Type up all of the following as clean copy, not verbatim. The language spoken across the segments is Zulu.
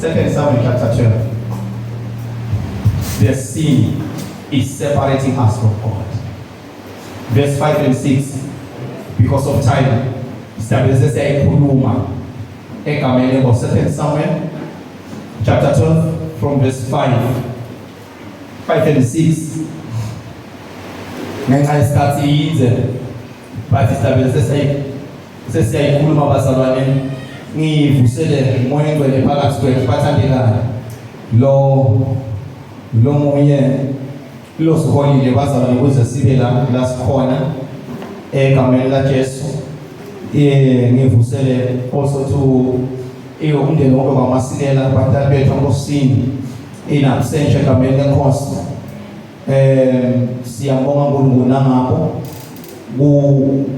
Second Samuel chapter 12. The sin is separating us from God. Verse 5 and 6. Because of time, sizabe sesiyayikhuluma egameni lenkosi. Second Samuel chapter 12 from verse 5. 5 and 6. Ngenxa yesikhathi yinze, but sizabe sesiyayikhuluma, bazalwane. Ngivusele umoya ongcwele phakathi kwethu, bathandekayo. Lo munye lo siholile, bazalwane, ukuze sibe la sikhona egameni la Jesu. Ngivusele also to iyo umndeni wonke kwaMasilela, batali bethu enkosini in absentia, egameni lenkosi. Siyambonga uNkulunkulu nangapho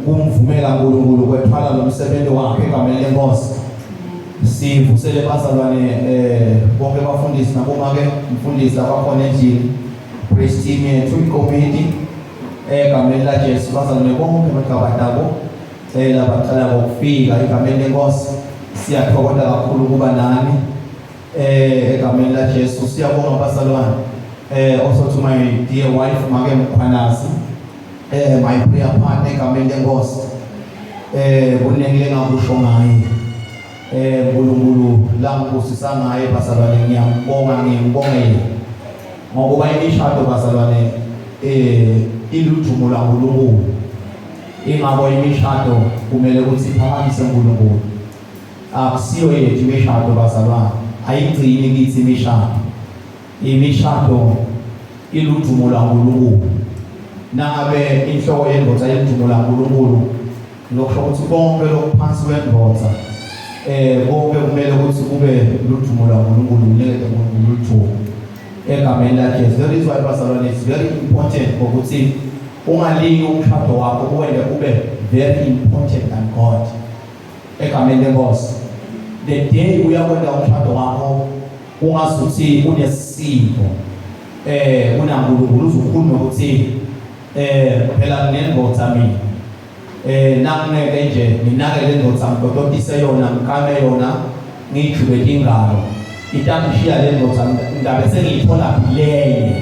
kumvumela uNkulunkulu kwethwala lo msebenzi wakhe egameni lenkosi. Sivusele, bazalwane, bonke abafundisi nabomake mfundisi abakhona endlini, praise team yethu, ikomiti egameni la Jesu. Bazalwane bonke bagabadabo labaqala ngokufika egameni lenkosi, siyathokoza kakhulu ukuba nani egameni la Jesu. Siyabonga, bazalwane. Also to my dear wife, make Mkhwanazi, my prayer partner egameni lenkosi. Kuningi lengakusho ngaye, uNkulunkulu langibusisa ngaye, bazalwane. Ngiyambonga, ngiyambongela ngokuba imishado, bazalwane, iludumo laNkulunkulu. Ingabo imishado kumele ukuthi iphakamise uNkulunkulu, akusiyo yethu imishado, bazalwane. Ayigcini kithi imishado. Imishado iludumo laNkulunkulu. Nangabe inhloko yendoda iludumo laNkulunkulu, lokusho ukuthi konke lokuphansi kwendoda, konke kumele ukuthi kube ludumo laNkulunkulu, kunikeze uNkulunkulu ludumo egameni la Jesu. That is why, bazalwane, it's very important ukuthi ungalingi umshado wakho uwende ube very important than God egameni lenkosi. The day uyakwenda umshado wakho ungazuthi unesimo unaNkulunkulu, uzukhuluma ukuthi phela nginendoda mina, nangeke nje nginake le ndoda, ngidodotise yona, ngikame yona, ngijube ingalo, itangishiya le ndoda, ngabe sengiyithola leye.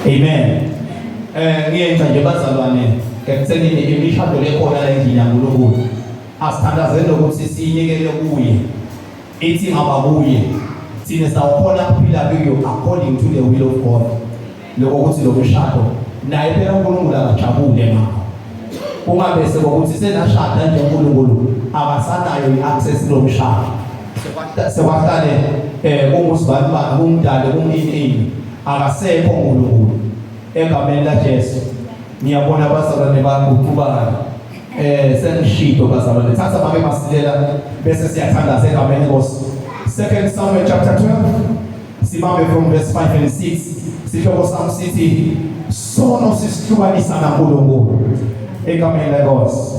Amen. Ngiyenza nje, bazalwane, ekuthenini imishado lekhona la endlini yaNkulunkulu, asithandazeni ukuthi siyinikele kuye, ithi ngaba kuye thina sawukhona ukuphila kuyo according to the will of God. Lokho ukuthi lo mshado naye phela uNkulunkulu akajabule ngakho, kungabe sekuthi senashada nje, uNkulunkulu akasanayo i-access lo mshado, sekwahlale kungusibani bani, kumdali, kumini ini, akasekho uNkulunkulu egameni la Jesu. Ngiyabona abazalwane baguqubana. Sengishito, bazalwane. Thatha, make Masilela, bese siyathandaza egameni lenkosi. Second Samuel chapter 12, sibambe from verse 5 and 6. Sihloko sami sithi sono sisihlukanisa naNkulunkulu egameni lenkosi.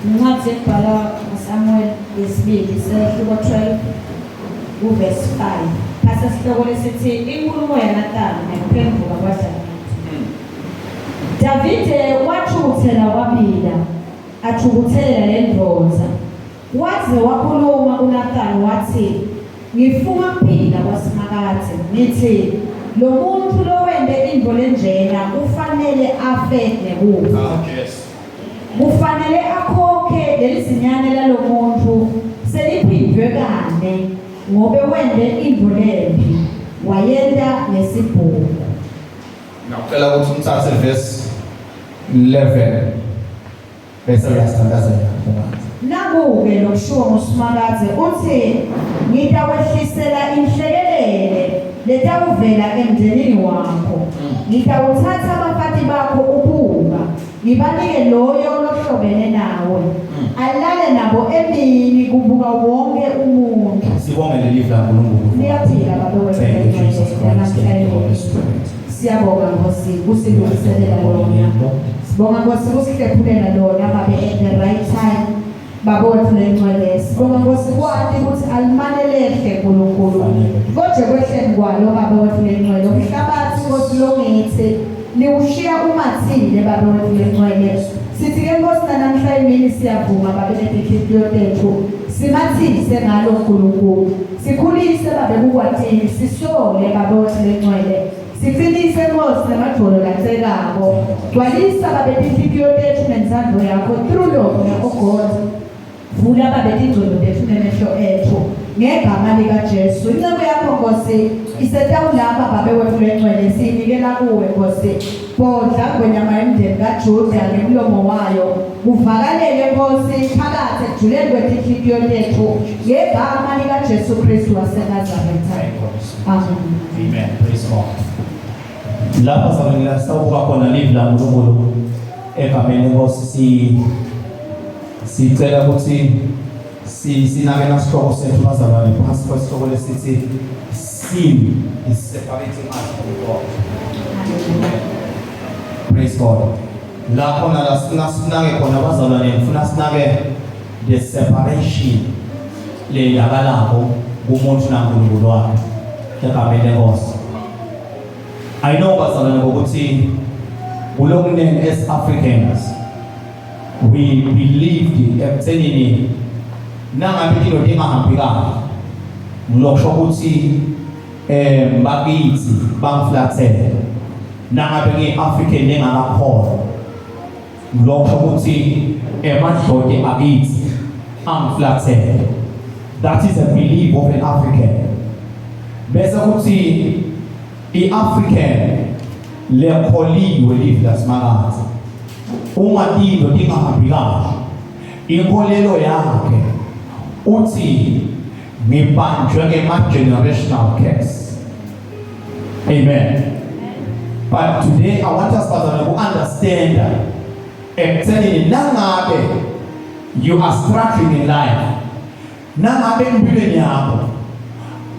Incwadi ebhalwa nguSamuel yesibili, sehluko 12, kuvesi 5. Phasa sihloko lesithi inkulumo yaNathani nekuphenduka kwaDavide. Davide wathukuthela wabila, athukuthelela le ndvodza. Waze wakhuluma kuNathani wathi, "Ngifunga kuphila kwaSimakadze, ngithi lo muntu lowente intfo lenjena ufanele afe nekufa. Kufanele akhokhe lelizinyane lalomuntu seliphindwe kane, ngobe wente intfo lembi, wayenta ngesibhuku." Ngiyacela ukuthi umthathe verse 11 bese uyasithandazela. Naku-ke lokushiwo nguSimakadze uthi, "Ngitawehlisela inhlekelele letawuvela emndenini wakho. Ngitawuthatha abafati bakho ubuka, ngibanike loyo lohlobene nawe, alale nabo emini kubuka wonke umuntu." Sibonge leli laNkulunkulu. Liyaphila, Babe. Thank you, Jesus Christ. Thank you, Holy Spirit. Siyabonga, Nkosi, kusilungiselela lona. Sibonga, Nkosi, kusihlephulela lona, Babe, at the right time. Baba wethu lengcwele, sibonga, Nkosi, kwati ukuthi alimane lehle, Nkulunkulu, kodwa kwehleni kwalo, Baba wethu lengcwele, umhlabathi, Nkosi, longithi liwushiya umathile. Baba wethu lengcwele, sithi ke, Nkosi, namhla emini siyavuma, Babe, netinhliziyo tethu. Simathise ngalo Nkulunkulu. Sikhulise babe kukwatini, sisole babe wethu lengcwele. Siqinise Nkosi namadolo lacekako. Gcwalisa babe tinhlitiyo tethu nentsandvo yakho through love oh God. Vula babe tingcondvo tethu nemehlo ethu ngegama likaJesu. Inceku yakho Nkosi isetawulapha babe wethu lengcwele siyinikela kuwe Nkosi. Bhodla ngwenyama yemndeni kaJuda ngemlomo wayo. Kuvakalele Nkosi phakathi ekujuleni kwetinhlitiyo tethu ngegama likaJesu Kristu waseNazaretha. Amen. Amen. Praise God. Lapha sabe sawubuka khona live laNkulunkulu egameni lenkosi si sicela ukuthi sinake nasihloko sethu bazalwane phansi kwesihloko lesithi sin is separating us from God. Praise God. La khona la sifuna sinake khona bazalwane ngifuna sinake the separation leyakalako kumuntu naNkulunkulu wakhe egameni lenkosi. I know bazalwane ngokuthi kulokunene as Africans we believed ekuthenini nangabe into ingahambi kahle ngilokusho ukuthi eh bakithi bangiflathele nangabe ngi-African engakakholwa ngilokusho ukuthi emadloti akithi angiflathele. That is a belief of an African. Bese kuthi i-African lekholiwe live lasimakadze uma tinto tingahambi kahle inkolelo yakhe uthi ngibanjwe ngema-generational curse. Amen. But today I want us bazalwane ku-understand ekuthenini nangabe you are struggling in life, nangabe empilweni yakho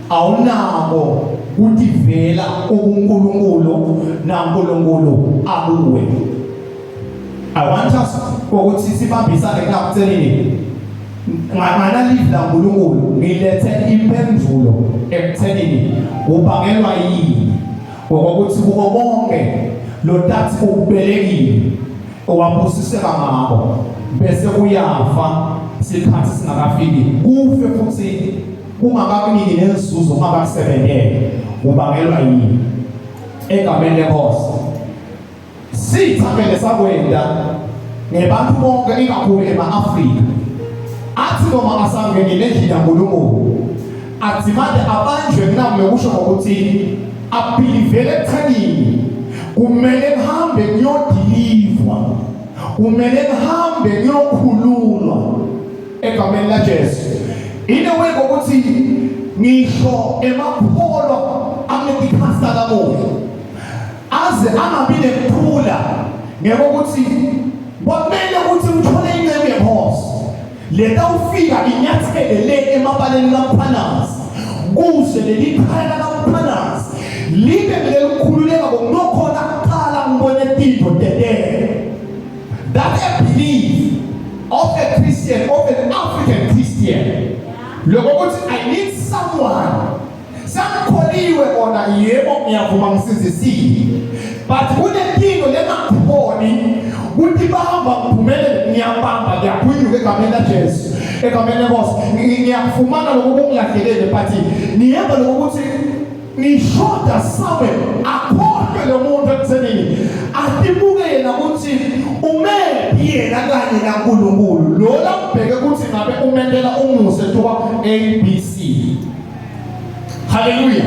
awunako kutivela kuNkulunkulu naNkulunkulu akuwe. I want us ukuthi sibambisane kunakuthenini nganalive laNkulunkulu ngilethe impendulo ekuthenini ubangelwa yini ngokuthi kuko konke lo tathi ukubelekile owabusiseka ngako bese uyafa sikhathi singakafiki kufe futhi kungakakuniki nenzuzo ungabakusebenzele ubangelwa yini egameni lenkosi. Sitha vele sakwenda ngebantu bonke ikakhulu ema-Afrika athi noma asangenile endlini yaNkulunkulu athi manje abanjwe kunami lokusho ngokuthi abhilivele ekuthenini kumele kuhambe kuyodilivwa, kumele kuhambe kuyokhululwa egameni laJesu. In a way ngokuthi ngisho emakholwa akuleli kamoya aze angabi nekuthula ngekokuthi kwamele ukuthi uthole inceku yenkosi leta ufika inyathele le emabaleni kaMkhwanazi kuze leli khaya lakaMkhwanazi libe lelikhululeka ngokunokhona kuqala ngibone tinto dedele. That a belief of a Christian, of an African Christian, lokho ukuthi I need someone. Sangikholiwe kona yebo ngiyavuma ngisindisiwe, but kunempilo lengakhoni ukuthi bahamba ngiphumelele ngiyabamba ngiyaphunyuka egameni laJesu egameni lenkosi ngiyakufumana lokho kungilahlekele but ngiyeva lokho ukuthi ngishoda somewhere akhohlwe lo muntu ekuthenini atibuke yena ukuthi umephi yena kanye naNkulunkulu lo lambheke ukuthi ngabe umentela umuse tuba A B C. Haleluya.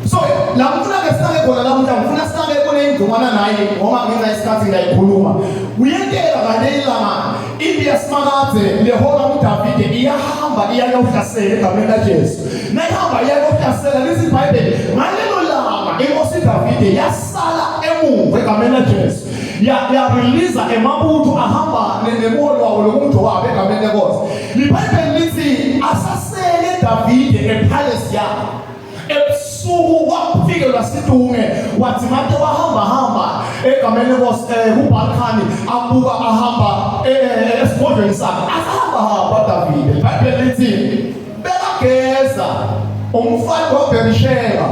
So la ngifuna ke sinake khona lamuhla ngifuna sinake kule indumana naye ngoba ngenxa yesikhathi ngiyayikhuluma. Kuyenteka ngalelanga impi yasimakadze lehola uDavide iyahamba iyayohlasela egameni laJesu. Nayihamba iyayohlasela lithi iBhayibheli ngalelo langa inkosi Davide yasala emuva egameni laJesu. Ya ya release emabutho ahamba nemholi wawo lokunguJowabe egameni lenkosi. LiBhayibheli lithi asasele Davide epalace yakhe. Ebusuku kwafikelwa situnge wathi manje wahamba hamba egameni lenkosi kuBalkani abuka ahamba esigodlweni sakhe. Asahamba hamba Davide. IBhayibheli lithi bekageza umfana waBherisheba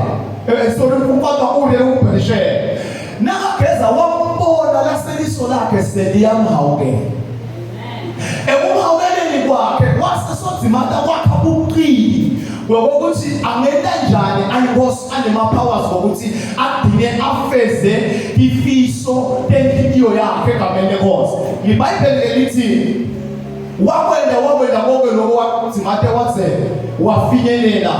sorry umfana wa-Uriya uBherisheba nakageza wambona laseliso lakhe seliyamhawukela. Ekumhawukeleni kwakhe sodzimata kwakha buqili ngokuthi angenta njani ayinkosi anema-powers ngokuthi agcine afeze ifiso tenhliziyo yakhe egameni lenkosi. Libhayibheli ke lithi wakwenda wakwenda konke lokho wadzimate waze wafinyelela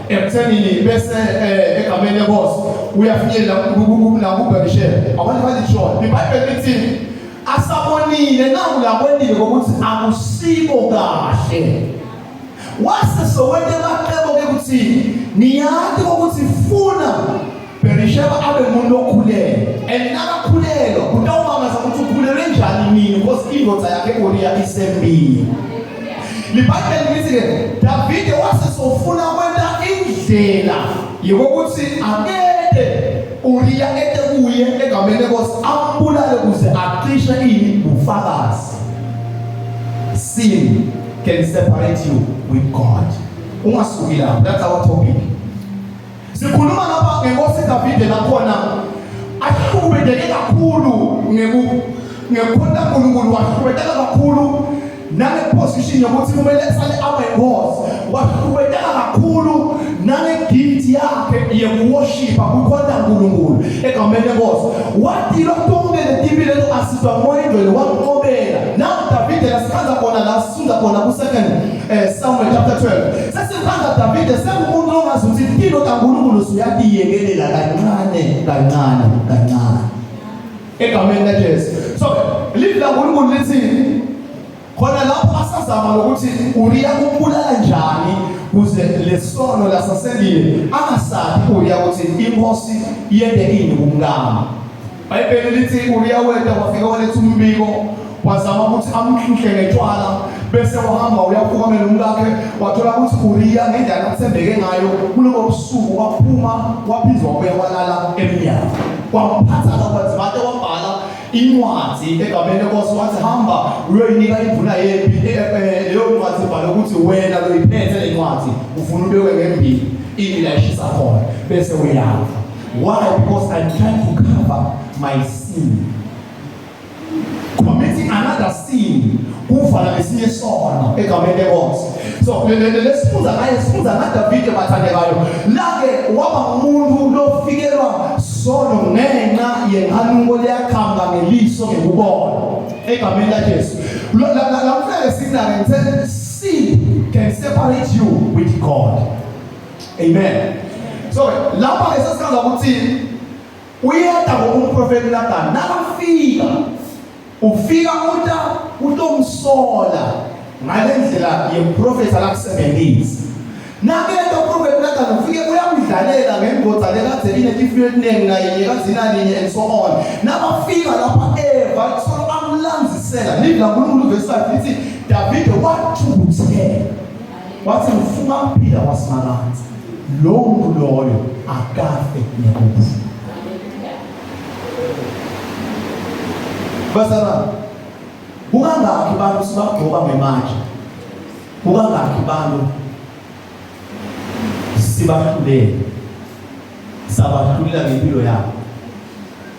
ekuthenini bese eh, egameni lenkosi uyafinyelela nakubherishela abantu balishona. Libhayibheli lithi asabonile naku lakwendile kokuthi akusiko kahle wase sowente amacebo ke ukuthi niyati ukuthi funa Berisheba abe umuntu okhulelwe and nakakhulelwa kutawumangaza ukuthi ukhulelwe njani nini because indoda yakhe Uriya isembili. Libhayibheli lithi ke Davide wase sofuna kwenta indlela yokuthi akede Uriya ete kuye egameni lenkosi ambulale ukuze acishe ini bufakazi. Sin can separate you with God. Ungasuki lapho. That's our topic. Sikhuluma lapha ngenkosi Davide lakhona ahlubedeke kakhulu ngeku ngekukhonta uNkulunkulu wahlubedeka kakhulu nane-position yokuthi kumele sale abe inkosi wahlubedeka kakhulu nane-gift yakhe yekuworshipa kukhonta uNkulunkulu egameni lenkosi watilwa tonke letibi leto asizwa ngumoya ingcwele wamnqobela nawu Davide lasikhanza khona la sifunda khona ku-second eh, Samuel chapter 12 sesikhanda Davide sengumuntu ongazi ukuthi impilo kaNkulunkulu usuyatiyekelela kancane kancane kancane egameni laJesu. So livi laNkulunkulu lithi khona lapho asazama lokuthi Uriya umbulala njani kuze lesono lasasendile angasabi Uriya ukuthi inkosi yende ini kumkami. Bhayibheli lithi Uriya weta wafika waletha umbiko wazama ukuthi amhluhle ngetshwala bese wahamba uyafukamela umkakhe wathola ukuthi Uriya ngendlela athembeke ngayo kulobo busuku waphuma waphinde wabuya walala emnyango wamphatha kabanzi bate wabhala incwadi egameni lenkosi wathi hamba uyoyinika induna yempi eh, eh, leyo ncwadi ibhale ukuthi wena loyiphethe le ncwadi ufuna ubekwe ngembili impi la ishisa khona bese uyafa. Why? Because I'm trying to cover my sin. Committing another sin kuvala lesinye isono egameni lenkosi. So lesifunza ngaye sifunza ngaDavide bathandekayo. Lake waba umuntu lofikelwa sono ngenxa yenkanuko leyaqhamuka ngeliso ngekubona egameni laJesu. La mfeke sinake ngithe sin can separate you with God. Amen. So lapha ke sesichaza ukuthi uyeda ngokumprofeti Nathan nakafika ufika uta utomsola ngalendlela yeprofeti alakusebenzisa. Nakenta uprofeti Nathan ufike uyamdlalela ngendoda lekade inetifuyo etiningi nayinye kazina linye and so on. Nabafika lapha Eva solo amlandzisela livi laNkulunkulu verse 5 lithi Davide wathukuthela Wathi ngifuna ukuphila kwaSimakade. Lowo muntu loyo akafe nekufa. Bazalwane, kukangakhi abantu sibagcoba ngemanje? Kukangakhi abantu sibahlulele sabahlulela ngempilo yabo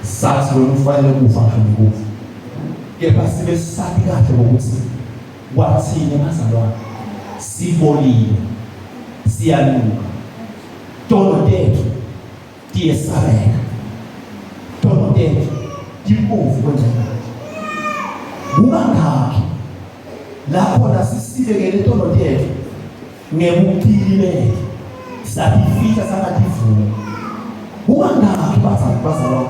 sathi lona ufanele kufa ngisho nekufa kepha sibe sathi kahle ngokuthi Kwathini bazalwane sibolile siyanuka tono tethu tiyesabeka tono tethu tibovu kwenjengathi kukangakhi lapho nasisibekele tono tethu ngebuqili bethu satifihla sangativuma kukangakhi bazalwane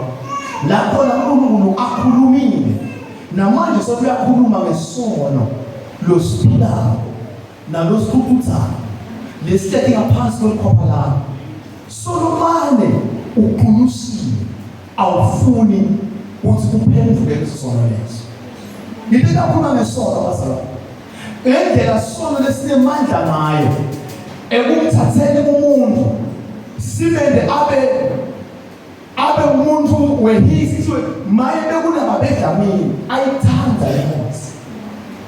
lapho uNkulunkulu akhulumile Namanje sokuyakhuluma ngesono losiphilako nalosikhukhuthako lesihleti ngaphansi kwelikhwapha lakho. Solomane uqhunyusiwe awufuni ukuthi uphenduke leso sono leso. Ngithe kakhuluma ngesono bazalwane. Ngendlela sono lesinemandla ngayo ekumthatheni umuntu simende abe abe umuntu wehisi kuthiwe maye bekunababedlamini ayithanda le nkosi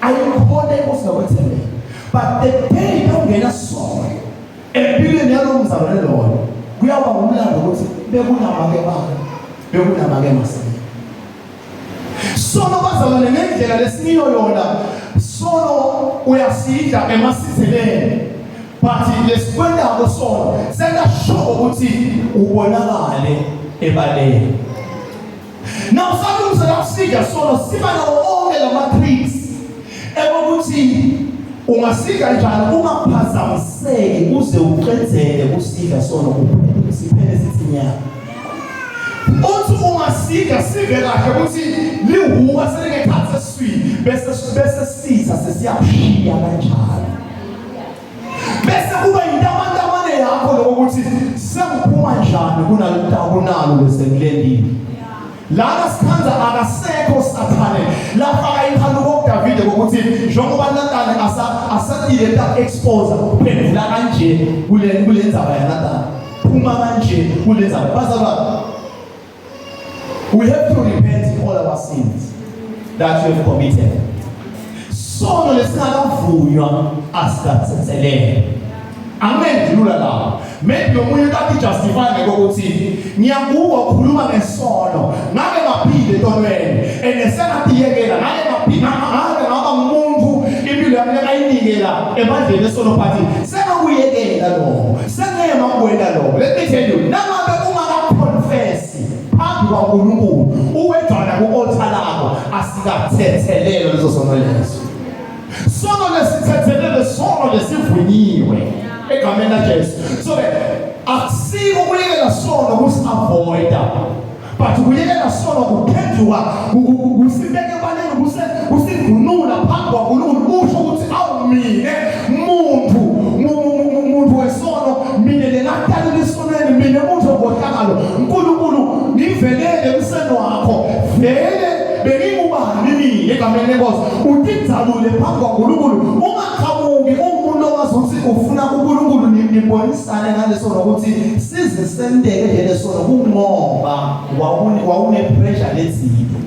ayikhona inkosi ngokwethembeka but the day ungena sona empilweni yalowo mzalwane loyo kuyaba ngumlando ukuthi bekunamake bani bekunamake masini sono bazalwane ngendlela lesimiyo yona sono. Sono uyasidla emasitheleni, but lesikwendako sono senta sure ukuthi ubonakale ebaleni. Now salungisa lakusidla sono siba nawo onke lama tricks ekokuthi ungasika njani ungaphazamiseki uze uqedzele kusidla sono kuphele siphele sithi nyaka. Uthi ungasika sive kahle ukuthi lihuka selingekhathi esiswini bese bese sitha sesiyashiya kanjalo. Bese kuba intamantamane yakho lokuthi sengiphuma njani kunalo lesengilandile. Lana sikhanza akasekho sathane lafaka ihaluko kuDavide ngokuthi njengoba Nathani asatile ta expose uphendula kanje kule kule ndzaba yaNathani, phuma kanje kule ndzaba. Bazalwane, we have to repent in all our sins that we have committed. Sono lesingakavunywa asikathethelele. Angimendlula lapho. Maybe omunye uthi justify ngokuthi ngiyakuwa ukhuluma ngesono, ngake ngaphila etonweni and sengatiyekela, ngake ngaphila, ngake ngaba ngumuntu impilo yami lekayinikela ebandleni lesono, but sengakuyekela lokho, sengema kwenda lokho. Let me tell you, nangabe ungakaconfess phambi kwaNkulunkulu uwedwana ku-altar lakho, asikathethelelwa leso sono leso. Sono lesithethelele, sono lesivunyiwe egameni laJesu. So ke akusiko ukuyekela sono kusi-avoida, but ukuyekela sono kuphenduka kusibeke ebaleni, kusigunula phambi kwaNkulunkulu, usho ukuthi awu mine muntu wesono, mina lengatalela esonweni, mina muntu wenkohlakalo, uNkulunkulu ngivelele emseni wakho, vele bengingubani mina egameni lenkosi. Utidzalule phambi kwaNkulunkulu, ungaqhamuki umuntu ongazi ukuthi ufuna uNkulunkulu nibonisane ngaleso nokuthi size senteke nje lesono kungoba wawune pressure letsito.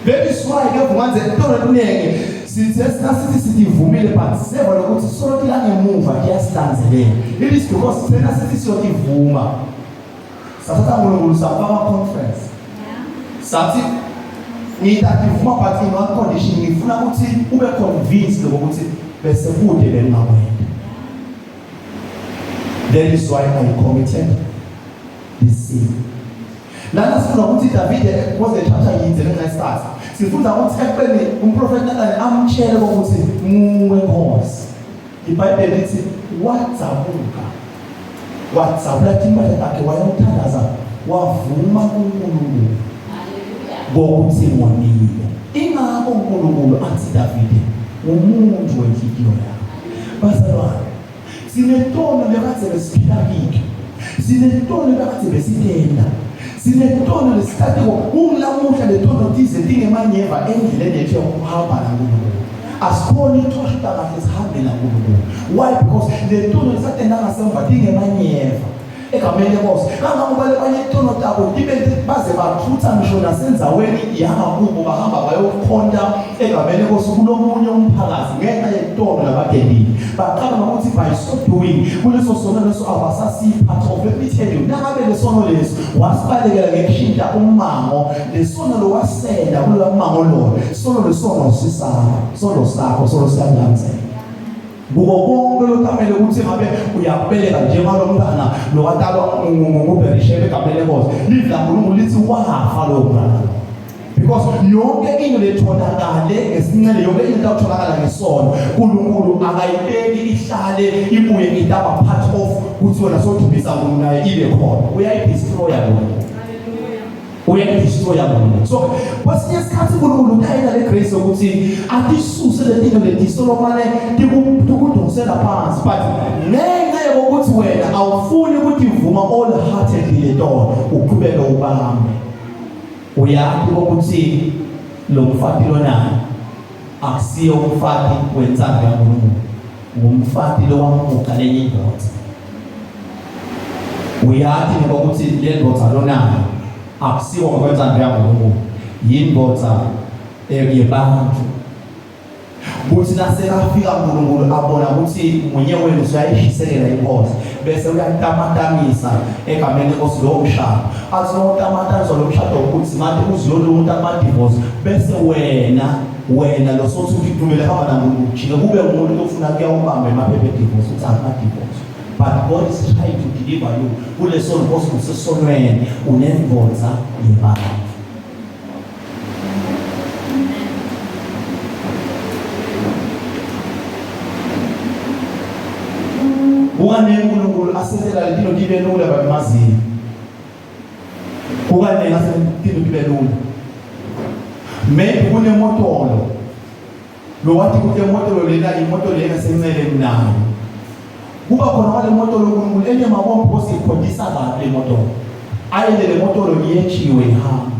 That is why ke vumanze into leningi sithe sinasithi sitivumile, but seva lokuthi sono tilangemuva tiyasilandzelela. It is because thina sithi siyotivuma, sathatha uNkulunkulu safaka conference, sathi ngitativuma but in one condition, ngifuna ukuthi ube convinced ukuthi bese kude bengingakwenda. That is why I committed this sin. Lana sifunda ukuthi Davide was a chapter yinze lengayisazi. Sifunda ukuthi ekubeni umprofeti Nathani amtshele ukuthi nguwe Nkosi, iBhayibheli lithi wadzabuka, wadzabula timpahla takhe, wayomthandaza, wavuma kuNkulunkulu kokuthi ngonile. Ingakho uNkulunkulu athi Davide ngumuntu wenhliziyo yakho. Bazalwane, sinetono lekade besiphila kito, sinetono lekade besitenda, sinetono lesitatiko kungulamuhla. Letono tize tingemanyeva endleleni yethu yokuhamba naNkulunkulu. Asikhoni ukuthoshuta kahle sihambe naNkulunkulu. Why? Because letono lesatenda ngasemva tingemanyeva egameni lenkosi, kangangoba lebanye itono tabo tibe baze bathutha ngisho nasendzaweni yangakubo, bahamba bayokhonta egameni lenkosi kulomunye umphakathi ngenxa yetono labagendile. Baqala ngokuthi by so doing kuleso sono leso abasasi-part of. Let me tell you, nangabe lesono leso wasibalekela ngekushintsha ummango, lesono lo wasenda kuloya mmango loyo, sono lesono sisakho, sono sakho sono siyakulandzela kuko konke lotamele ukuthi ngabe uyakubeleka njengalo mntana lowatalwa nguBerisheba egameni lenkosi. Livi laNkulunkulu lithi wafa lowo mntana, because yonke into letholakale ngesincele, yonke into etholakala ngesono, uNkulunkulu akayibeki ihlale ibuye itaba part of kuthi wena sodumisa uNkulunkulu naye ibe khona. Uyayidestroya lokho, uyayidestroya uNkulunkulu. So kwesinye isikhathi uNkulunkulu utayela le grace yokuthi atisuse le tinto letisolomane tikudonsela phansi, but ngenxa yokuthi wena awufuni ukuthi ivuma all heartedly le tono, uqhubeke ubambe. Uyazi ukuthi lo mfati lona akusiyo umfati wentsando yaNkulunkulu, ngumfati lo wamuka lenye indoda. Uyazi ngokuthi le ndoda lona akusiwo ngokwentsando yaNkulunkulu, yindoda yebantu. Kuthi nasekafika uNkulunkulu abona ukuthi munye wenu usuyayishisekela inkosi, bese uyatamatamisa egameni lenkosi lowo mshado. Athi lowo tamatamiswa lo mshado ukuthi manje uziyolunta ama-divorce, bese wena Wena lo sothi uthi hamba naNkulunkulu jike kube umuntu ofuna kuyawubamba emaphepha edivorce uthi akuna divorce. But God is trying to deliver you kuleso because usesonweni unendvodza yebantu. Kukaningi uNkulunkulu asenzela lento libe lula bakumaziyo. Kukaningi asenzela libe lula. Maybe kunemotolo lo wathi kuthi emotolo lena imoto lena sencele nayo. Kuba khona kwale motolo uNkulunkulu enye mabombo because ikhombisa kabi le motolo. Ayele le motolo iyechiwe ihambe.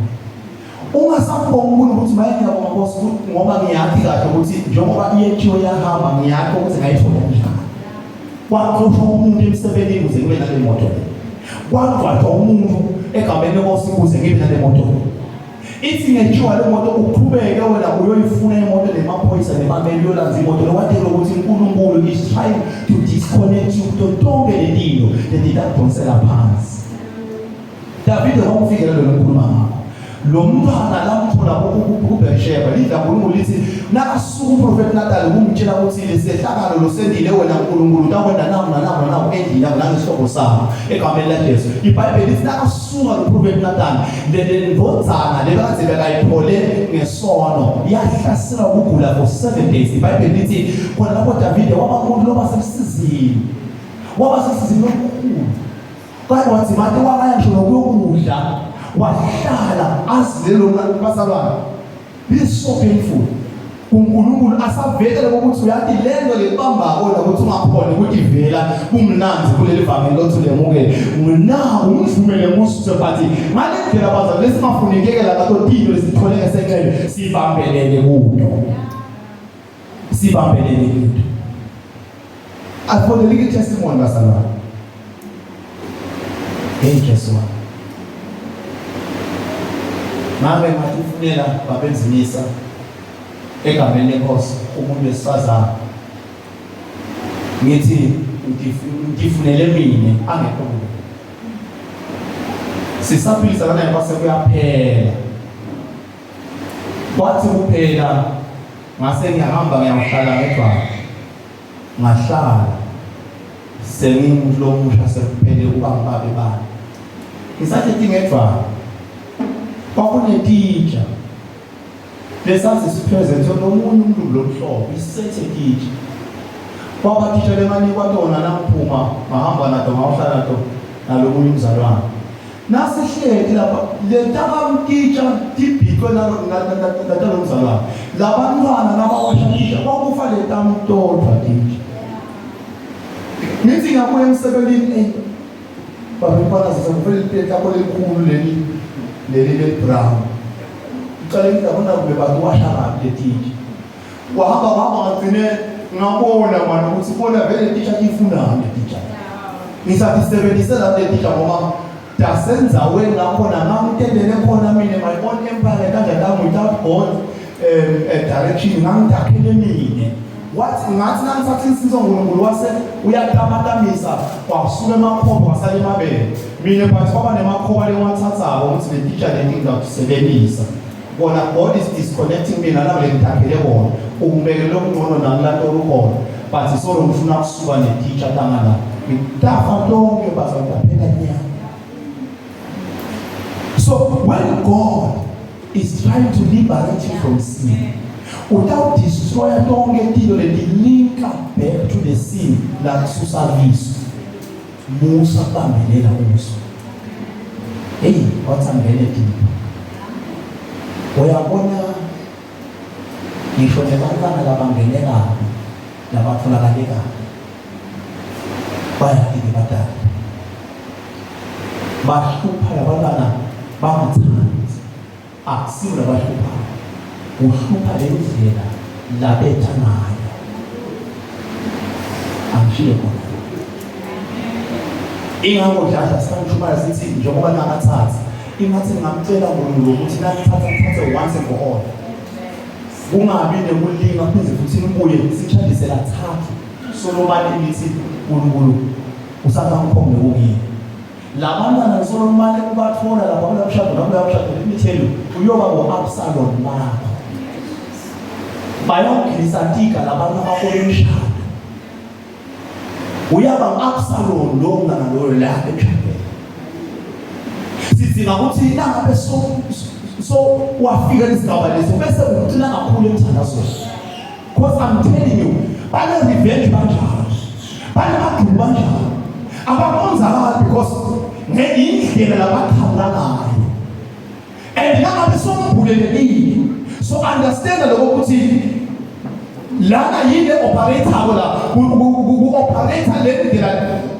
Ungasambonga uNkulunkulu ukuthi maye ngiyabonga Nkosi ngoba ngiyathi kahle ukuthi njengoba iyechiwe yahamba ngiyakho ukuthi ngayithola kanjani. Kwaxoshwa umuntu emsebenzini ukuze ngibe nale moto le. Kwagcwatshwa umuntu egameni lenkosi ukuze ngibe nale moto le. Ithi ngethiwa le moto uqhubeke wena uyoyifuna imoto nemaphoyisa nemameli uyolanza imoto le watshela ukuthi uNkulunkulu is trying to disconnect you kuto tonke letinto letitakudonsela phansi. Davide wakufikela lo ngikhuluma ngakho. Lo mntwana lamthola kuBersheba lidla uNkulunkulu lithi nakasuka uprofeti Nathan kumtshela ukuthi lesehlakalo losendile wena uNkulunkulu utakwenda namu nanamu nanamu endlini yakho nangesihlobo sakho egameni laJesu. IBhayibheli lithi nakasuka lo profeti Nathan le ndvodzana lebekade bekayithole ngesono yahlaselwa ukugula for 7 days. IBhayibheli lithi khona lapho Davide waba umuntu loba sekusizini. Waba sesizini lokukhulu. Kwake wathi mate wakaya ngisho nokuyokudla wahlala azile lo bazalwane. This is so painful. uNkulunkulu asavele ukuthi uyathi lento lekubambako la ukuthi ungakhona ukuthi ivela kumnanzi kuleli vangeli lothi lemukele nginawo umvumele mususe but ngale ndlela bazalwane lesingafunikekela ngato tinto lesithole ngesencele sibambelele kuto sibambelele kuto Afonelike testimony bazalwane. Hey Jesu wami. Mame ngathi ufunela babenzimisa egameni lenkosi umuntu wesifazane. Ngithi ngifunele mina angekho kuyo. Sisaphilisa kana kwase kuyaphela. Kwathi kuphela ngase ngiyahamba ngiyawuhlala ngedwana. Ngahlala sengiwumuntu lomusha sekuphele ukuba ngibabe bani. Ngisathi ngedwana. Kwakunetitsha lesazi sipresent nomunye umuntu lomhlobo isethe titsha. Kwaba titsha lemanikwa tona namphuma ngahamba nato ngawuhlala nato nalomunye umzalwane. Nasihleti lapha letakamtitsha tibhicwe natalo mzalwane. Labantwana labawasha titsha kwakufa letamtodwa titsha. Ngithi ngiyabuya emsebenzini eh baba mfana sisakufela iplate lakho lelikhulu leli leli le brown. Uqale ngiyabona kube bantu washa kabi le titsha. Wahamba wahamba ngagcine ngabona manje ukuthi bona vele titsha ifunani le titsha. Ngisathi sebenzise la le titsha ngoba dasenzaweni lakhona ngangitendele khona mina my own empire kanjani la without God direction ngangidakhele mina. Wathi ngathi nangithatha insinzo uNkulunkulu wase uyatamatamisa kwasuka emakhombo kwasala emabele. Mina but kwaba nemakhoba lengiwathathako ukuthi le titsha leti ngizawusebenzisa. Kona God is disconnecting me nalabo lengithakhele bona. Ungibekele okungcono nami lapho olukhona. But isolo ngifuna kusuka netitsha tanga la. Ngitafa tonke bazangiphela nyaka. So when God is trying to liberate you from sin, without destroy tonke tinto letilinka back to the sin la kususa kiso. Musa kubambelela kuso. Hey, wathi angene deep. Uyabona ngisho nebantwana labangene kabi labatholakale kabi bayafike badala bahlupha labantwana bangathandi akusiwo labahluphayo kuhlupha le ndlela labetha ngayo angishiye khona ingakho dladla sikangishumayela sithi njengoba nakathatha ingathi ngingamcela uNkulunkulu ukuthi nakuthatha kuthathe once and for all kungabi nekulinga pheze futhi nibuye sitshadise kathathu solomane nithi uNkulunkulu usakangikhombe kukini labantwana solomane ubathola lapha kula mshado nakula mshado let me tell you uyoba ngo-Absalom bakho. Bayogilisa tika labantu abakole imishado. Uyaba ngu-Absalom lowo mntana loyo la emshadweni. Sidinga ukuthi nangabe so so wafika lesigaba leso bese uqina kakhulu emthandazweni. Because I'm telling you, bane revenge banjalo. Bane maduku banjalo. Abakonzakali because ngendlela labaqhamuka ngayo. And nangabe sombulelekile. So understand lokho ukuthi lana yini operator la ku operator le ndlela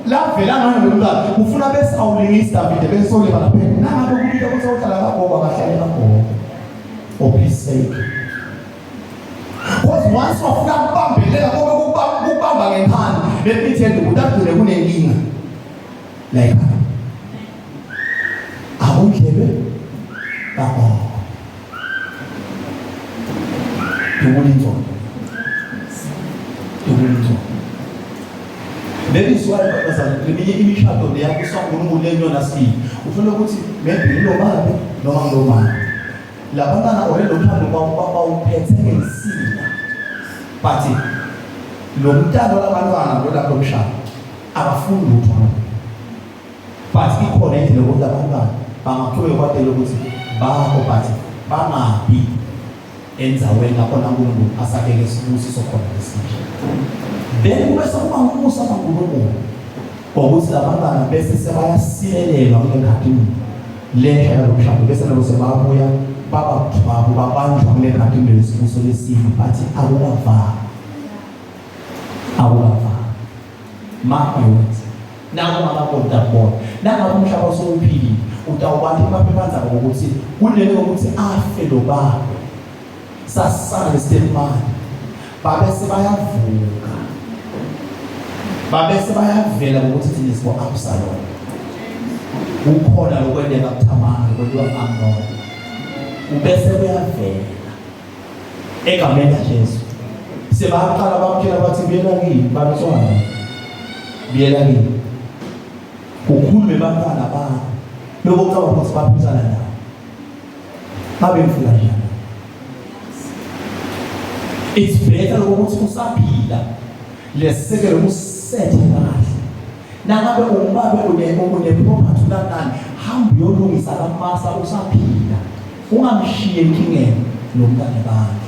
lavela ngayo lo mntwana ufuna bese awulingisa Davide bese ulibala phela nangabe kubika ukuthi uhlala kagogo akahlale kagogo or please sake. Because once wafuna kubambelela kobe kubamba ngenkani, let me tell you utagcine kunenkinga. Like akundlebe kagogo. Dubula inzondo. Dubula inzondo. That is why bazalwane leminye imishado leyabuswa uNkulunkulu lenyona sibili. Uthola ukuthi maybe ngilo babe noma ngilo mama. Labantwana or lo mshado bawuphethe ngensila. But lo mntana labantwana lo lapho mshado abafuni lutho. But ikhona indlela yokuthi abantwana bangaqhubeka kwatela ukuthi bakho but bangabi endaweni lapho uNkulunkulu asabeke isibusiso khona lesinje. Then kube sekuba umusa kaNkulunkulu ngokuthi labantwana bese sebayasilelelwa kule nkathi lehla yalo mshado bese nabo sebabuya baba babo babanjwa kule nkathi lesibuso lesibi bathi akukavami akukavami. Mark my words, naku ungakaboni utakubona nangabe umhlaba usowuphilile utawubona emaphephandzaba ngokuthi kunele ukuthi afe lo baba sasala lestemane babese bayavuka babese bayavela ngokuthi thina sibo Absalom kukhona lokwenteka kuThamari kwentiwa ku-Amnoni ubese kuyavela egameni laJesu sebaqala bamtshela bathi buyela kini bantwana buyela kini ukhulume bantwana bakho lokho ucabanga ukuthi baphikisana nawe babe mfika njani. It's better ukuthi usaphila lesekelo usethe kahle. Nangabe ungabe une une property unanani hamba uyolungisa kamasa usaphila. Ungamshiyi enkingeni lo mntana bakhe.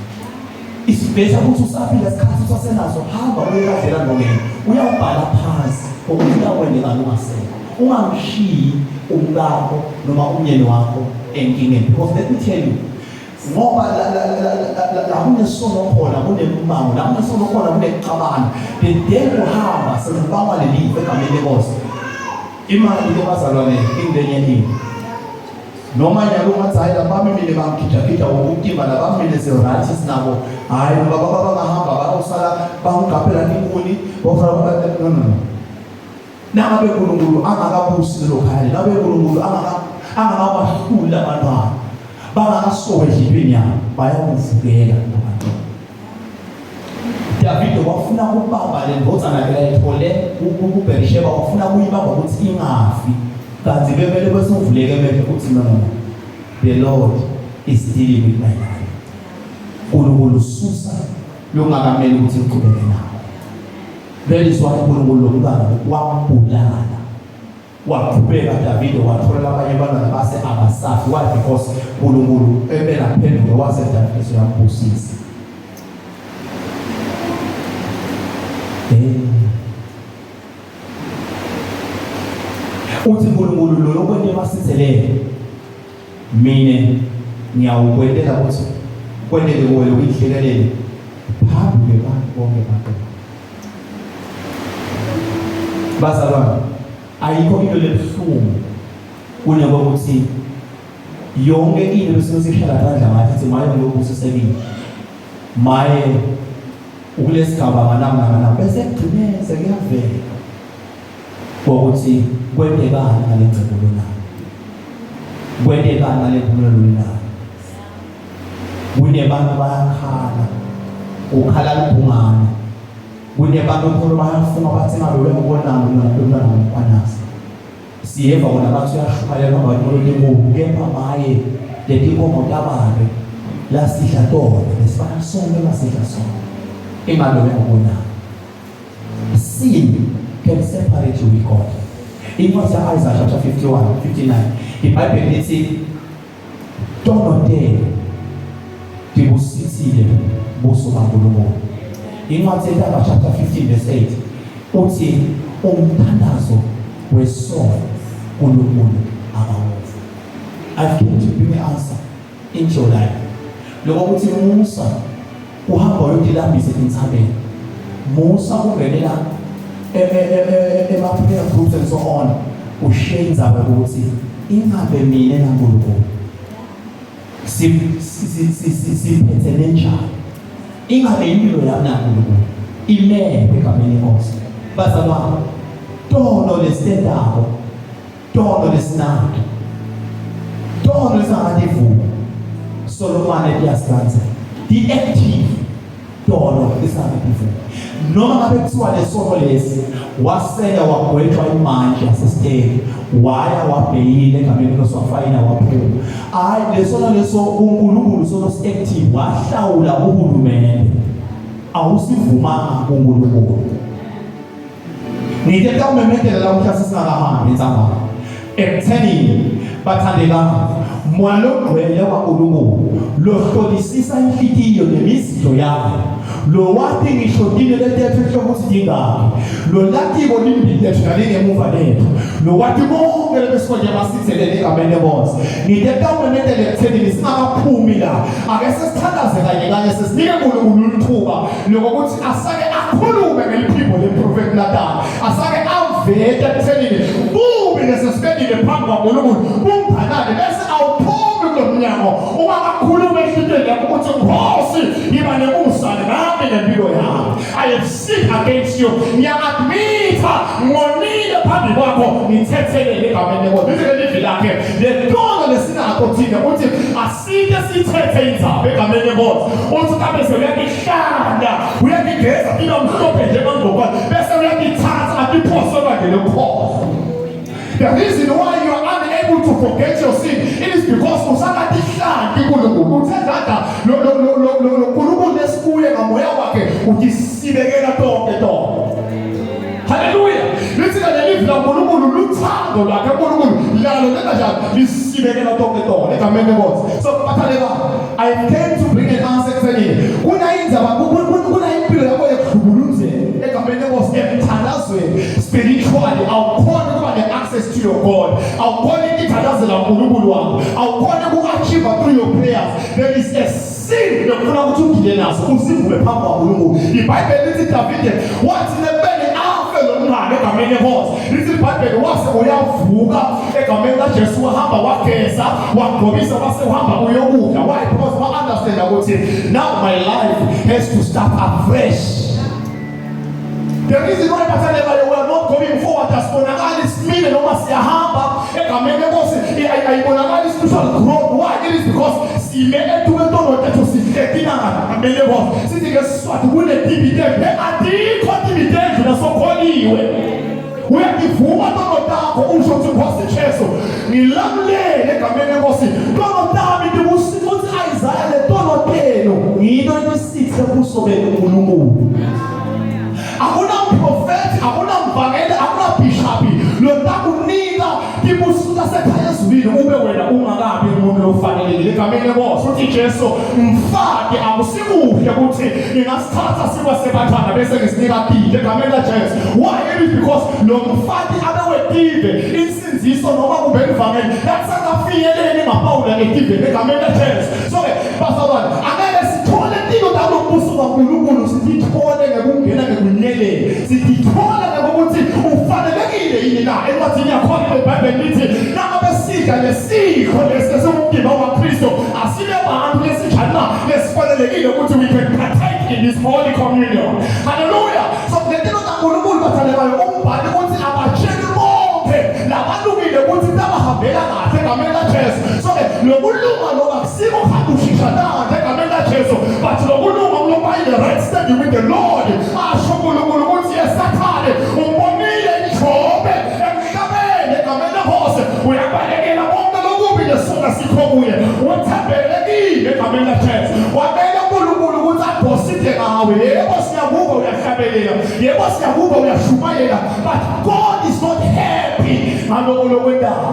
It's better ukuthi usaphila isikhathi usasenaso hamba uyekadlela ngomeni uyawubhala phansi ukuthi uyakwendeka ungasekho. Ungamshiyi umkakho noma umyeni wakho enkingeni because let me tell you ngoba la kunesono khona kunembango la kunesono khona kunekuxabana the day uhamba sekubangwa lelifa egameni lenkosi imali ke bazalwane ingenye into noma nyalo ungathi hayi labami mina bangigijagija wokutima labami mina si-right sinabo hhayi ngoba baba bangahamba bayosala bangigabhela inkuni bosala no no no. Nangabe uNkulunkulu angakabusi lelo khaya, nangabe uNkulunkulu angakabahluli abantwana, bangakasoka edlelweni yabo, bayakuvukela abantu. Davide wafuna ukubamba le ndvodzana yakhe layithole kuBherisheba, wafuna kuyibamba ukuthi ingafi, kanti bebele bese uvuleke emehlo ukuthi no no no, the Lord is dealing with my life. uNkulunkulu susa lokungakameli ukuthi ngiqhubeke nako. That is why uNkulunkulu lomntwana wambulala. Waqhubeka Davide wathola labanye abantwana base abasafi. Why? Because uNkulunkulu ebelaphenduka wase Davide seyambusisa. Eh. Uthi uNkulunkulu lo lokwente masithelele mina ngiyawukwentela ukuthi kwenteke kuwe lokuyihlekelele phambi kwebantu bonke bantu. Bazalwane, ayikho into lebuhlungu kunekokuthi yonke into besuke sishala tandla ngathi thi maye ngiyobusisekile maye ukulesigaba nganami nganami bese kugcine sekuyavela ukuthi kwentekani ngale ngcebo lona kwentekani ngale mpumelelo lona kunebantu bayakhala ukhala libhungane kunebantu khona bayafunga bathi ngabe uyangibonanga umntwana ngomkhwanazi siyeva kona bathi uyashumayela abantu lenkulu kepha maye letinkomo tababe lasidla tona. Sifana sonke masidla sonke. Imali ngokuna. Sin can separate you with God. Incwadi ya-Isaiah chapter 51, 59. IBhayibheli lithi tono tenu tibusisile buso baNkulunkulu. Incwadi yeTaba chapter 15 verse 8 uthi umthandazo wesono uNkulunkulu akawuva. I've came to bring an answer into your life. Lokho ukuthi Musa uhamba uyotilambisa etintsabeni. Musa ungenela ema-prayer groups and so on. Ushiye indzaba yokuthi ingabe mina naNkulunkulu siphethe nenjani, ingabe impilo yami naNkulunkulu imele egameni lenkosi. Bazalwane, tono lesitendako, tono lesinato, tono lesingakativuki solomane tiyasilandzela, ti-active tono lesingakativuki. Noma ngabe kuthiwa lesono lesi wasela wagwetshwa imantshi yasesiteki, waya wabheyile egameni lenkosi, wafayina waphuma, hayi, lesono leso uNkulunkulu sono si-active, wahlawula uhulumende, awusivumanga uNkulunkulu. Ngithe tawumemetela lamuhla sisingakahambi ntsambama ekuthenini, bathandekayo, moya logcwele waNkulunkulu lohlolisisa inhlitiyo nemizindlo yayo, lo wathi ngisho tine letethu enhloko ukuthi tingaki, lo latiko limbili lethu nalingemuva lethu, lo wathi konke lebesikonje masithelele egameni lenkosi. Ngithe tawumemetela ekuthenini singakaphumi la, ake sesithandaze kanye kanye, sesinike uNkulunkulu lithuba lokuthi asake akhulume ngeliphimbo lemprofeti Nathan, asake avete ekuthenini bubi lesesibekile phambi kwaNkulunkulu bunganani, bese awuphumi kulo mnyango uma akhulume enhlitiyweni yakho ukuthi Nkosi, yiba nemusa nami nempilo yami. I have sinned against you, ngiya-admitha ngonile phambi kwakho, ngithethelele egameni lenkosi. Lithi-ke livi lakhe letono lesinakho thina uthi asike sithethe indzaba egameni lenkosi, uthi kabese uyakihlanda, uyakigeza iba mhlophe njengangokwane, bese uyakithatha atiphose olwandle lokukhohlwa. The reason why you are unable to forget your sin, it is because usakatihlanti uNkulunkulu. Uthe dada lo lo lo lo lo lo Nkulunkulu lesibuye ngamoya wakhe utisibekela tonke tonke. Haleluya. Lithi ke leli laNkulunkulu, luthando lwakhe uNkulunkulu lalo lenza njani, lisibekela tonke tonke egameni lenkosi. So bathandeka, I came to bring an answer ekuthenini kunayindzaba, kunayimpilo yakho yekuhlubulunzeni egameni lenkosi emthandazweni spiritually awukhoni ukuba ne-access to your God, awukhoni ukuthandazela uNkulunkulu wakho, awukhoni uku-achieve through your prayers. There is a sin lekufuna ukuthi ugile naso, usivume phambi kwaNkulunkulu. IBhayibheli lithi Davide wathi lebeni afe lo mngane egameni lenkosi, lithi iBhayibheli wase uyavuka egameni kaJesu, wahamba wageza, wagqokisa, wase uhamba uyokudla. Why? Because wa-understand ukuthi now my life has to start afresh. The reason why, bathandekayo, we are not going forward, asibonakali simile noma siyahamba egameni lenkosi, ayibonakali spiritual growth. Why? It is because sime etuke tono tethu, sihletina egameni lenkosi. Sithi ngesiswati kunetibitende, atikho tibitendlu nasokholiwe. Uyakivuma tono takho, usho ukuthi Nkosi Jesu, ngilamulele egameni lenkosi, tono tami tikusithi Isaiah le tono tenu ngito letisithe buso beNkulunkulu. Akunamprofethi, akunamvangeli, akunabhishapi lotakunika tibusiso tasekhaya ezulwini ube wena ungakabi umuntu lofanelekile egameni lenkosi. Uthi Jesu, mfake akusikuhle ukuthi ngingasithatha sikwa sebantwana bese ngisinika tide egameni laJesu. Why? It is because lo mfati abewetive insindziso noma kube livangeli lakusakafinyeleli ngapawula etiveni egameni laJesu. So ke bazalwane, angeke sithole tino talobuso kaNkulunkulu, sithithole ngekungena ngekunyeleni, sithithole ngokuthi ufanelekile yini na. Encwadini yakhona iBhayibheli lithi nangabe sidla lesidlo lesi esingumdimba waKristu, asibe bantu lesinjani na lesifanelekile ukuthi we can partake in this holy communion. Haleluya. So lento kaNkulunkulu, bathandekayo, umbhali ukuthi abatsheli bonke labalungile ukuthi tabahambela kahle egameni laJesu. So ke lokulunga loba akusiko hamba ushisha nanje egameni laJesu, but lokulunga kuloba in the right standing with the Lord. Asho uNkulunkulu ukuthi yesathane umbonile iJobe emhlabeni egameni lenkosi, uyabalekela konke lokubi nesona sikho kuye, wethembele kimi egameni laJesu, wabeka uNkulunkulu. uyahlabelela, yebo siyakuva uyashumayela, but God is not happy ngaloko lokwendaba.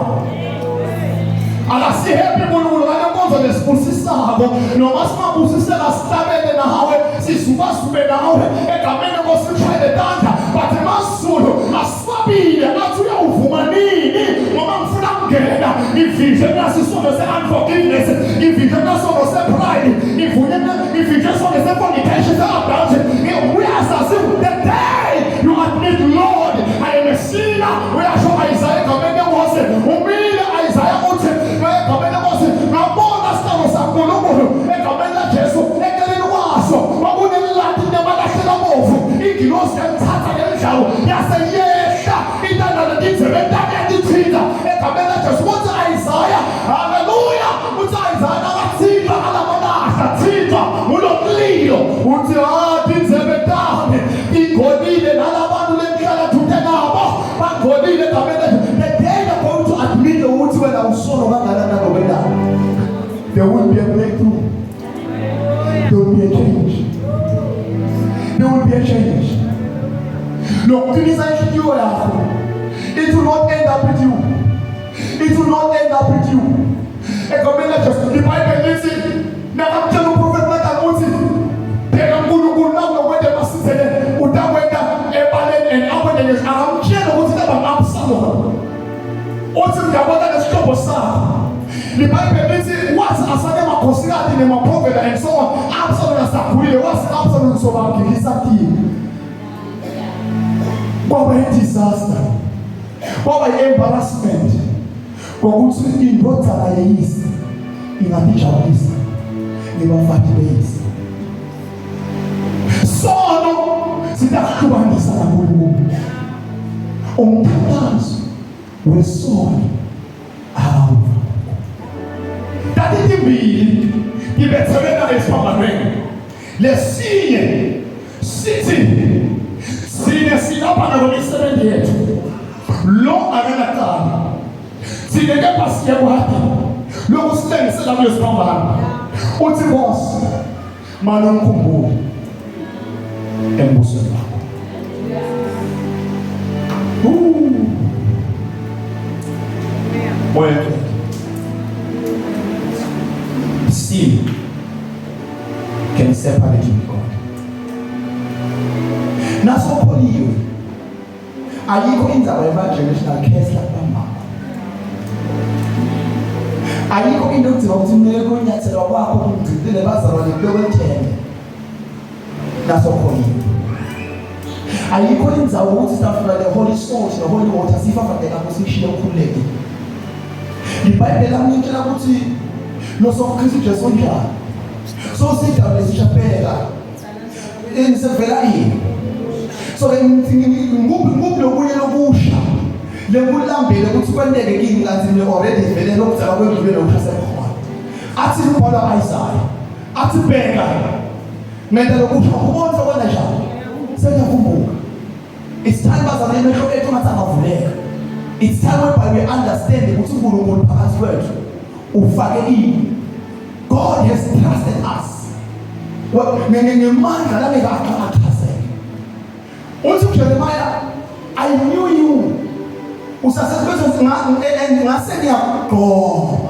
Akasihappy uNkulunkulu ngale nkonzo lesibusisako, noma singabusiseka sihlabele nawe, sizubazube nawe egameni lenkosi, sishayele tandla, but emazulu aswabile athi uyawuvuma nini, ngoba ngifuna kungena ngivije naso isono se-unforgiveness, ngivije nasono se-pride, ngivunye ngivije isono se-fornication, se-adultery. Uyazazi the day you admit, "Lord, I am a sinner." Uyasho Isaiah egameni lenkosi, umile Isaiah uthi egameni lenkosi, ngabona sicelo saNkulunkulu egameni laJesu, eceleni kwaso kwakunelilati lamalahle labovu. Ingilosi yamthatha ngemidlalo yaseyehla intanda letindzebe takuyatithinta egameni laJesu. Uthi Isaiah, haleluya, uthi Isaiah nakathinta alamalahla thintwa ngulo mlilo, uthi ah, tindzebe tami tingcolile, nalabantu lengihlala thute nabo bangcolile egameni lethu. The day they're going to admit ukuthi wena usono kangakanani ngokwendaba, there will be a breakthrough, there will be a change, there will be a change. Lokuqinisa inhliziyo yakho, it will not end up with you, it will not end up with you egameni laJesu. Ibhayibheli lithi nakamtshela uprofethi Nathan uthi, bheka uNkulunkulu nakunokwenta emasithele utakwenta ebaleni and akwente nje, akamtshela ukuthi taba ngu-Absalom. Uthi ngiyabona lesihlobo sakho. Libhayibheli lithi wathi asake makhosikati nemaphovela and so on. Absalom asakhulile, wathi Absalom sobagilisa kini. Kwaba i-disaster, kwaba i-embarrassment ngokuthi indodana yeyise ingatijabulisa ngebafati beyise. Sono sitahlukanisa naNkulunkulu. Umthandazo wesono awuva. Tatitimbili tibethelwe esiphambanweni, lesinye sithi sine silapha nakwemisebenzi yethu, lo akanacala, thine kepha siyakwati lokusilengisela kulesiphambano. Uthi, Nkosi, mane ungikhumbule embusweni wakho. Moya, sin can separate you with God. Nasokholiwe, ayikho indzaba yema-generational curse lakubambako, ayikho into okudzinga ukuthi kumele kunyathelwa kwakho kugcinile bazalwane kuyokwethembe. Nasokholiwe, ayikho indzawo ukuthi sitafika the holy salt, the holy water, sifafade lapho sishiye ukhululekile. Ibhayibheli lami litshela ukuthi lo soKristu Jesu unjani, so sidaba lesishapela ini sevela ini. So ke ngikuphi lokunye lokusha lekulambele ukuthi kwenteke kimi, kanti mina already vele lokudala kwendlule, lokusha sekukhona? Athi umbhalo Isaiah, athi, bheka, ngenta lokusha, ubona sekwenza njani, sekuyavumbuluka. It's time, bazalwane, emehlo ethu ngathi angavuleka. It's time whereby we understand ukuthi uNkulunkulu phakathi kwethu ufake ini. God has trusted us ngemandla langeke achazeke. Uthi uJeremiah, "I knew you usasebenzisa ngase ngiyakugqoba."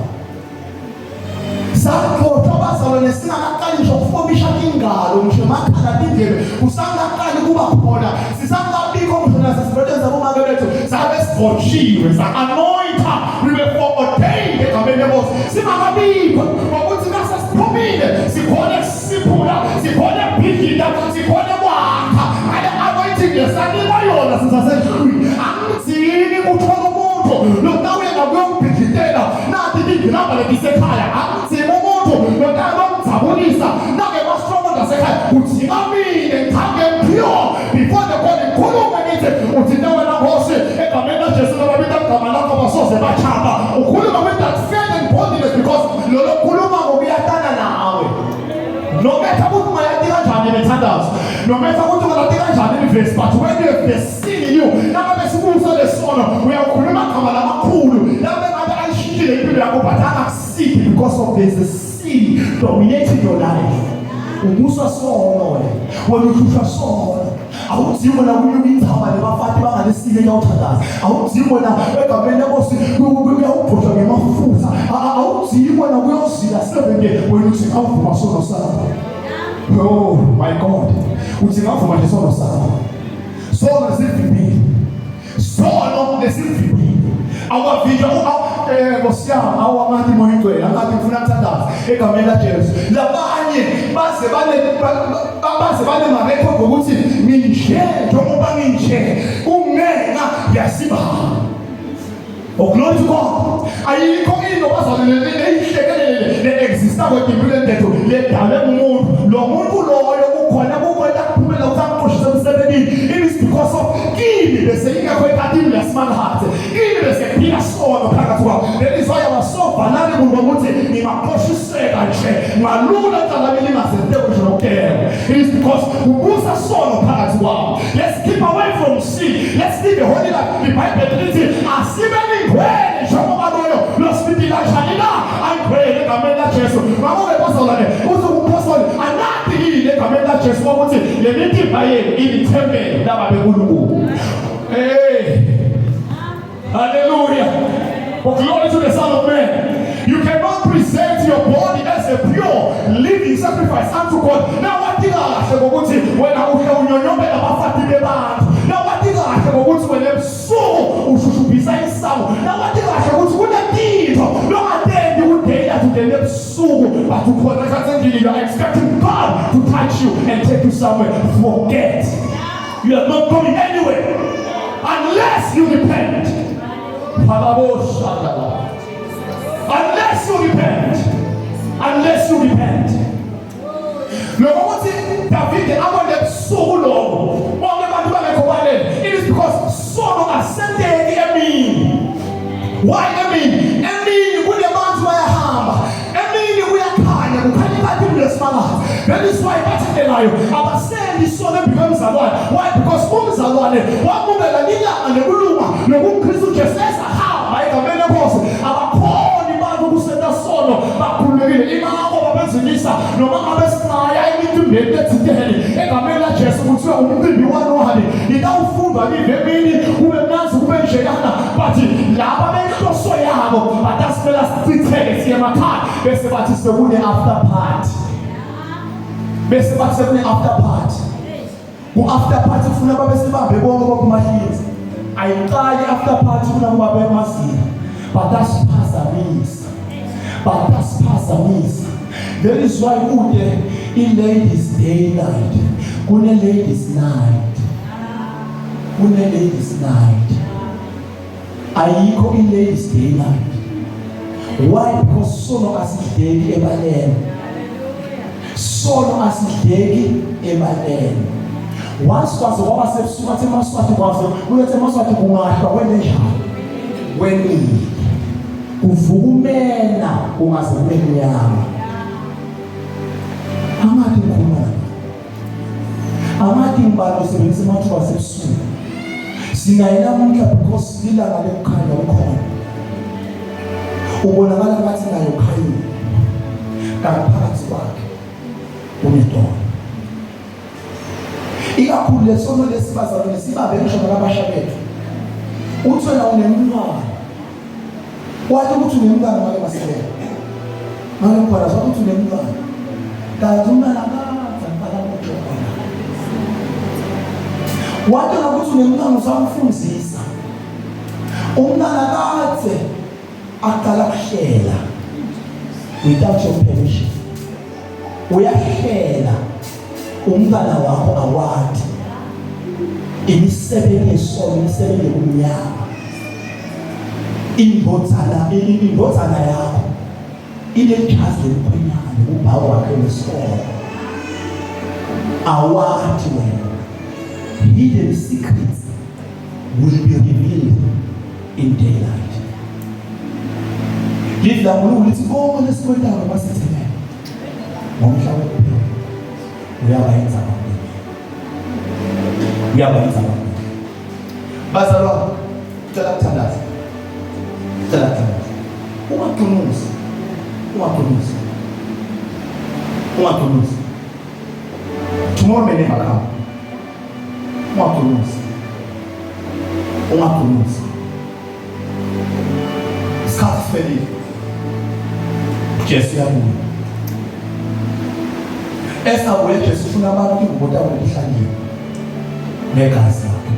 Saqothwa, bazalwane, singakaqali ngisho ukufomisha ingalo, ngisho emakhala, tindlebe kusangaqali kuba khona, sisangabikho ngisho nasesibelethweni zabomake bethu, sabe sigotshiwe, sa-anointa. We were foreordained egameni lenkosi singakabikho, ngokuthi nase siphumile sikhone kusiphula, sikhone kubhidlita, sikhone kwakha ngale anointing lesanikwa yona sisasehlwini. Angidzingi kuthola umuntu lokutawuye ngakuyongibhidlitela nathi tingilamba letisekhaya, angidzingi umuntu lokutawuyongijabulisa nake mastromo ngasekhaya. Kudzinga mine ngikhange pure before the God, ngikhulume ngithi, uthinte wena Nkosi, egameni laJesu, nababita igama lakho basoze bachaba. Ukhuluma with that faith and boldness because lolo khuluma ngokuyatana nawe, nometha ukuthi ungayati kanjani imithandazo, nometha ukuthi ungalati kanjani imivesi, but when you have the sin in you, nangabe sikuso lesono, uyawukhuluma gama lamakhulu nangabe ngabe ayishintshile impilo yakho, but angakusiki because of there's a sin dominating your life. Ubuswa sono wena, uhlushwa sono. Awudzingi wena kunyuka intsaba nebafati bangalesike kuyawuthandaza. Awudzingi wena egameni lenkosi kuyawugqoshwa ngemafutha. Awudzingi wena kuyozila 7 day wena uthi ngavuma sono sakho. Oh my God, uthi ngavuma nje sono sakho. Sono sivimbile, sono lesivimbile awukavinjwa. Nkosi yami, awu angathi moya ingcwele, angathi ngifuna kuthandaza egameni laJesu. Labanye baze bane marekhodi ukuthi nginje njengoba nginje kungenxa yasibaba. Oh, glory to God. Ayikho into bazalwane leyihlekelele le-exista kwetimpilweni tethu ledalwe ngumuntu. Lo muntu loyo kukhona kukwenta kuphumela ukuthi amqoshise emsebenzini. It is because of kimi bese ingekho ekatini lesimanghathe. Kimi bese kuphila sono phakathi kwabo. That is why I was so vulnerable ngokuthi ngingaqoshiseka nje ngalula ecalami lingazente kusho nokugema. It is because kubusa sono phakathi kwabo. Let's keep away from sin. Let's live a holy life. IBhayibheli lithi asibe ningcwele njengoba loyo losibili kanjani na angcwele egameni laJesu. Ngakho-ke bazalwane, uthi umpostoli anathi yini egameni laJesu ukuthi le mitimba yenu ilithempeli lababenkulunkulu. Hey. Hallelujah. Oh, glory to the Son of Man. You cannot present your body as a pure living sacrifice unto God. Now what kahle ngokuthi wena uhle unyonyobela abafati bebantu. Now what kahle ngokuthi wena ebusuku ushushumbisa insango. Now what kahle ukuthi kunetintfo longatendi uday to day ebusuku but ukhona ekhathi endlini, you are expecting God to touch you and take you somewhere. Forget. You are not going anywhere unless you repent. Palaboshandala. Unless you repent. Unless you repent. Lokho ukuthi Davide abone ebusuku lokho bonke abantu bangekho balele, it is because sono asenteki emini. Why emini? Emini kunebantu bayahamba, emini kuyakhanya, kukhanya ikhathi kulesimangalo. That is why bathandekayo abasendi isono embi kwemzalwane. Why? Because umzalwane wamukela ilanga nekulunga nokuKristu Jesu esahamba egameni lenkosi. Abakhoni bantu kusenta sono bakhululekile, ingakho babenzilisa noma ngabe sinaya emicimbini ethinteni egameni laJesu kuthiwa umcimbi wanohani itawufundwa live emini kube mnanzi kube njeyana, but laba benhloso yabo batasimela sichitheke siye emakhaya bese bathi sekune after party, bese bathi sekune after party. Ku-after party kufuna babe sibambe bonke bokumahlinzi. Ayiqali after party kufuna kubabe emazini batasiphazamisa, batasiphazamisa. That is why kude i-ladies day night, kune-ladies night, kune-ladies night, ayikho i-ladies day night. Why? Because sono asidleki ebaleni, sono asidleki ebaleni. Once kwaze kwaba sebusuku, athi emaswati kwaze kulethe emaswati kungahlwa kwente njani kwenile kuvukumela kungaze kube mnyama. Angathi ngikhuluma, angathi ngibani usebenzisa amathuba asebusuku. Sinaye namuhla because lilanga lokukhanya kukhona, ubonakala ngathi nayo khanyile kanti phakathi kwakhe kunedolo ikakhulu lesono lesibazalwane sibabe ngisho nabasha bethu. Uthi wena unemntwana, wathi ukuthi unemntwana make masebenza ngale khona sathi uthi unemntwana kanti umntwana akadza qala ukujona. Wathi nokuthi unemntwana usamfundisa umntwana kadze aqala kuhlela without your permission. Uyahlela umntwana wakho awadi imisebenzi yesono, imisebenzi yokumnyama. Indvodzana yakho inejazi lemkhwenyana kubhawu wakhe wesono awathi wena. Hidden secrets will be revealed in daylight. Livi laNkulunkulu lithi konke lesikwentayo masithemele ngomhla wokuphela uyabayenza abantu, uyabayenza abantu. Bazalwane, cela kuthandaza, cela kuthandaza. Ungadunuzi, ungadunuzi, ungadunuzi. Tomorrow may never come. Ungagcunuzi, ungagcunuzi, isikhathi siphelile. Jesu uyabuya. Esabuye Jesu ufuna abantu ingubo tabo lihlaliwe negazi lakhe.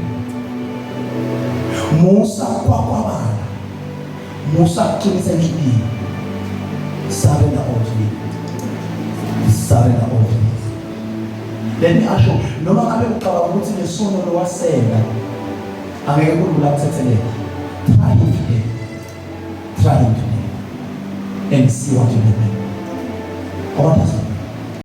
Musa kwakwabala, musa kuqinisa inhliziyo. Surrender all to him, surrender all to him. Let me assure, noma ngabe ucabanga ukuthi lesono lowasenda angeke kulula kuthetheleka, try him today, try him today and see what will happen. Ngoba